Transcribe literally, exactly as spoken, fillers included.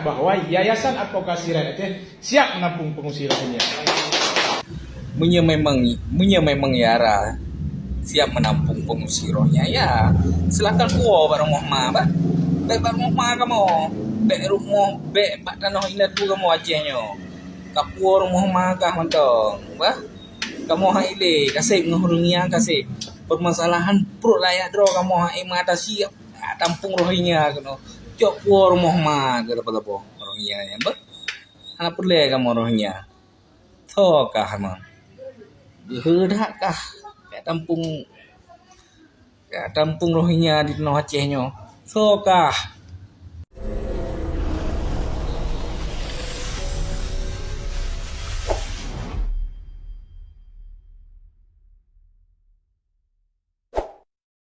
bahwa Yayasan Advokasi Rakyat Aceh siap menampung pengungsi Rohingya. Meunyoe memang, meunyoe memang YARA siap menampung pengungsi Rohingya, ya, silakan puwoe bak rumoh ma, bah. Bèk bak rumoh ma kamoe. Bèk rumoh, bèk bak tanoh indatu kamoe Aceh nyoe. Kapuwoe rumoh ma kah mantong, bah. Kamoe han ilèe, kaseb ngon Rohingya kaseb. Permasalahan pruet rakyat droe kamoe han ék meuatasi, tampung Rohingya keunoe. Cok puwoe rumoh ma keu saboh-saboh Rohingya nyan, bah. Hana peureulèe kamoe Rohingya. Soe kah ma? Geuheudak kah? Ka tampung, ka tampung Rohingya di tanoh Aceh nyoe. Soe kah?